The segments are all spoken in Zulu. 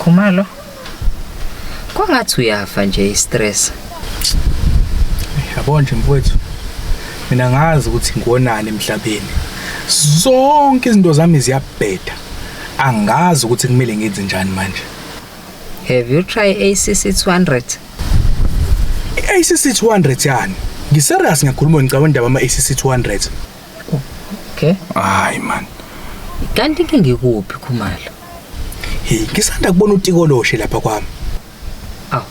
Khumalo. Kwangathi uyafa nje istress. Yabo nje mfowethu. Mina ngazi ukuthi ngiwonani emhlabeni. Zonke izinto zami ziyabheda. Angazi ukuthi kumele ngenze njani manje. Have you tried ACC 200? I-ACC 200 yani. Ngiserious ngiyakhuluma ngicabanga indaba ama ACC 200. Okay. Hayi man. Kanti ke ngikuphi Khumalo? Hey, ngisanda kubona utikoloshe lapha kwami. Aw.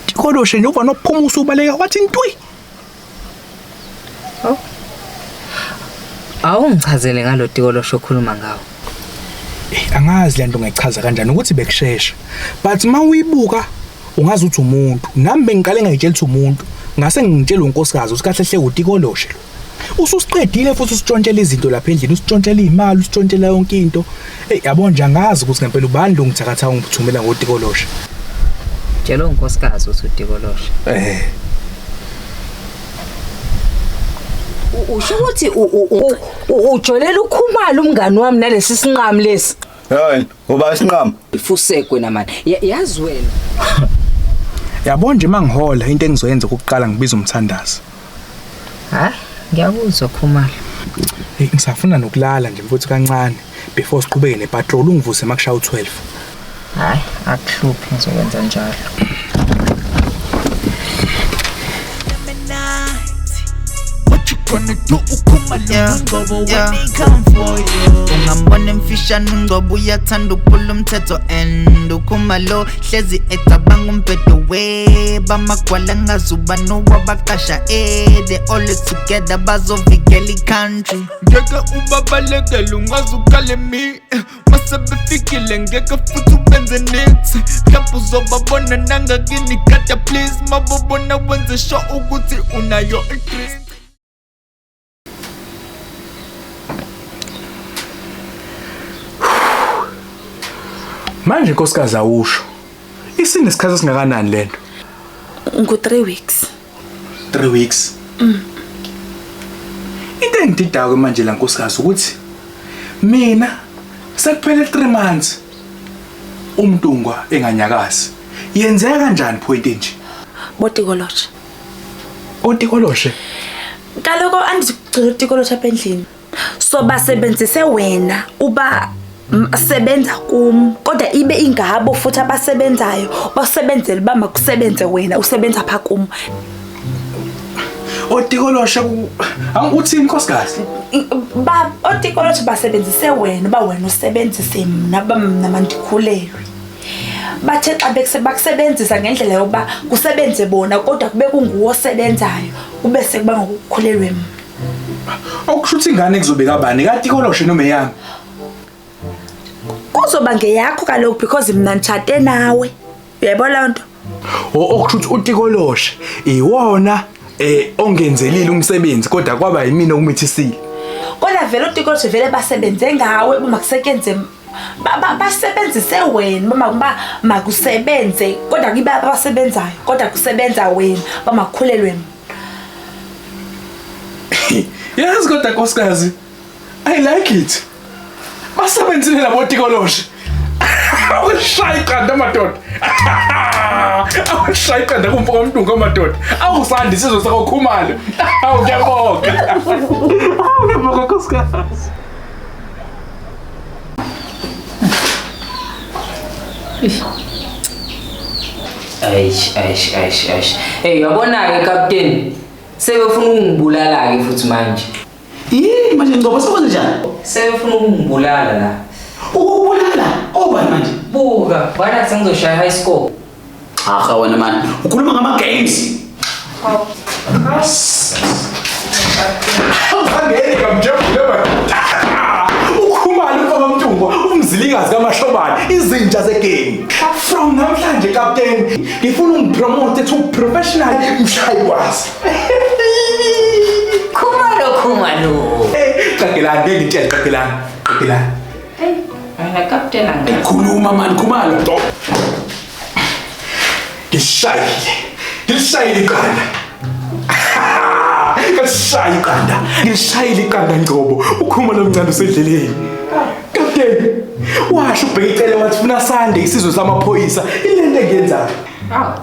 Tikoloshe nje uva nokuphuma usubaleka wathi ntwi. Oh. Awungichazele ngalo tikoloshe okhuluma ngawo. Eh, angazi lento ngichaza kanjani ukuthi bekushesha. But mawuyibuka ungazi ukuthi umuntu. Nami bengiqale ngayitshela ukuthi umuntu. Ngase ngitshela unkosikazi ukuthi kahle hle utikoloshe lo. Ususiqedile futhi usitshontshela izinto lapha endlini, usitshontshela imali, usitshontshela yonke into. Ey yabo nje angazi ukuthi ngempela ubani lo ngithakatha ungithumela ngotikoloshe. Tshela unkosikazi ukuthi utikoloshe. Eh. Usho ukuthi ujolela ukhumalo umngani wami nalesi sinqamu lesi. Hayi, uba isinqamu. Ifusekwe namani. Yazi wena. Yabo nje mangihola into engizoyenza ukuqala ngibiza umthandazo. Ha? Ngiyakuzwa Khumalo. Hey ngisafuna nokulala nje mfuthu kancane before siqhubeke nepatrol ungivuse makushaya u12. Hayi, akuhluphi ngizokwenza njalo. What you gonna do ukhuma lo Ngcobo when they come for you? Ungambona emfishane uNgcobo uyathanda ukuphula umthetho and ukhuma lo hlezi ecabanga umbhedo we bamagwala ngazuba nowabaqasha they always together bazovikela i-country. Ngeke ubabalekele ungaze ukhale mi mase befikile ngeke futhi ubenze niks mhlawumbe uzobabona nangakini gada please mabobona wenze sure ukuthi unayo i-drink. Manje nkosikazi awusho. Isinesikhathi esingakanani lento? Ngu 3 weeks. 3 weeks. Into engididako manje la nkosikazi ukuthi mina sekuphele 3 months umntungwa enganyakazi. Yenzeka kanjani point nje? Botikoloshe. Otikoloshe. Kaloku andizukugcina utikoloshe apha endlini. So basebenzise wena uba sebenza kum kodwa ibe ingabo futhi abasebenzayo basebenzele uba makusebenze wena usebenza pha kum. Otikoloshe uthini nkosikazi? Ba otikoloshe basebenzise wena uba wena usebenzise mna uba mna mandikhulelwe. Bathe xa bakusebenzisa ngendlela yokuba kusebenze bona kodwa kube kunguwo osebenzayo kube sekuba ngokukhulelwe mna. Okusho ukuthi ingane kuzobe kabani katikoloshe noma eyami? Kuzoba ngeyakho kaloku because mna nditshate nawe. Uyayibona loo nto? Okusho ukuthi utikoloshe iwona ongenzelile umsebenzi kodwa kwaba yimina okumithisile. Kodwa vele utikoloshe vele basebenze ngawe uma kusebenze basebenzise wena uma makusebenze kodwa kibe abasebenzayo kodwa kusebenza wena bamakhulelwe mina. Yazi kodwa nkosikazi, I like it. Basebenzile labo tikoloshe. Awushaya iqanda madoda. Awushaya iqanda kumfo kaMntungu amadoda. Awusandi isizwe sakwaKhumalo. Awu ngiyabonga. Awu ngiyabonga nkosikazi. Eish, eish, eish, eish. Hey, uyabona-ke Captain, sebefuna ukungibulala-ke futhi manje. Yini manje Ngcobo sekwenze njani? Sebefuna ukungibulala la. Ukubulala? Obani manje? Buka, bana sengizoshaya high score. Aha wena man, ukhuluma ngama games. Awungeni kamjabule madoda. Ukhumalo umfo kaMntungwa, umzilikazi kaMashobane, izinja zegame. From namhlanje Captain, ngifuna ungipromote to professional mshayikwazi. Khumalo, Khumalo. Hey, qagelani, ngeke ngitshele qagelani, qagelani. Hey, wena Captain angazi. Khuluma man, Khumalo. Ngishayile. Ngishayile iqanda. Ngishayile iqanda. Ngishayile iqanda Ngcobo. Ukhumalo omncane usendleleni. Captain, Washo ubheka icele wathi funa Sunday isizwe samaphoyisa. Ilento engiyenzayo. Awu.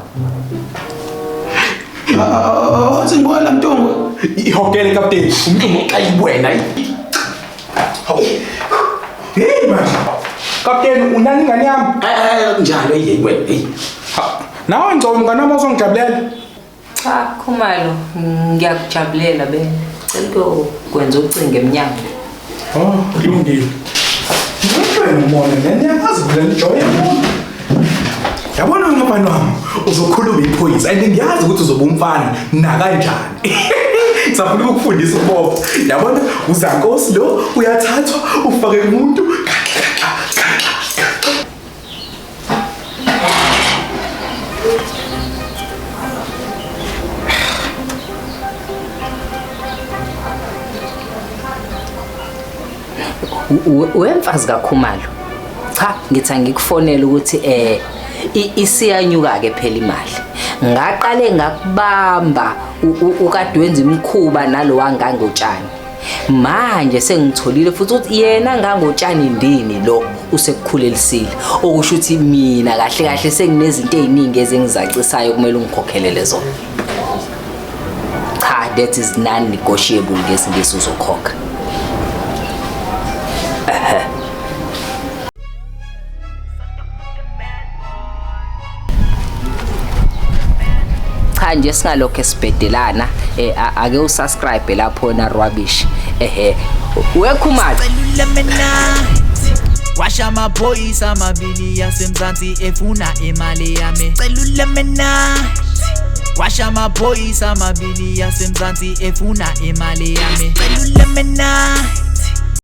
Athi ngibona Mntungwa. Ihokele kapteni. Umuntu Ayi wena. Hawu. Hey manje. Kapteni unani ingane yami? Ay njalo hey wena. Hey. Ha, Nawe Ngcobo mngani wami ozongijabulela. Cha Khumalo, ngiyakujabulela be. Cela ukuyokwenza ucingo emnyango. Oh, kulungile. Ngicela umona nene yazi vele enjoy umuntu. Yabona wena mfana wami uzokhuluma iphoyisa and ngiyazi ukuthi uzoba umfana nakanjani. Safuna ukukufundisa ukubopha. Yabona uzankosi lo uyathathwa ufake umuntu. Wemfazi kaKhumalo. Cha, ngithi angikufonele ukuthi isiyanyuka ke phela imali. Ngaqale ngakubamba ukade wenza imikhuba nalo wangangotshani. Manje sengitholile futhi ukuthi yena ngangotshani ndini lo usekukhulelisile. Okusho ukuthi mina kahle kahle senginezinto eziningi ezingizacisayo kumele ungikhokhelele zona. Cha, that is non-negotiable ngesingisi uzokhokha. Cha nje singalokho esibhedelana ake usubscribe lapho na rubbish ehe wekhumalo Cellular Washa amaphoyisa amabili yasemzansi efuna imali yami. Cellular Washa amaphoyisa amabili yasemzansi efuna imali yami. Cellular.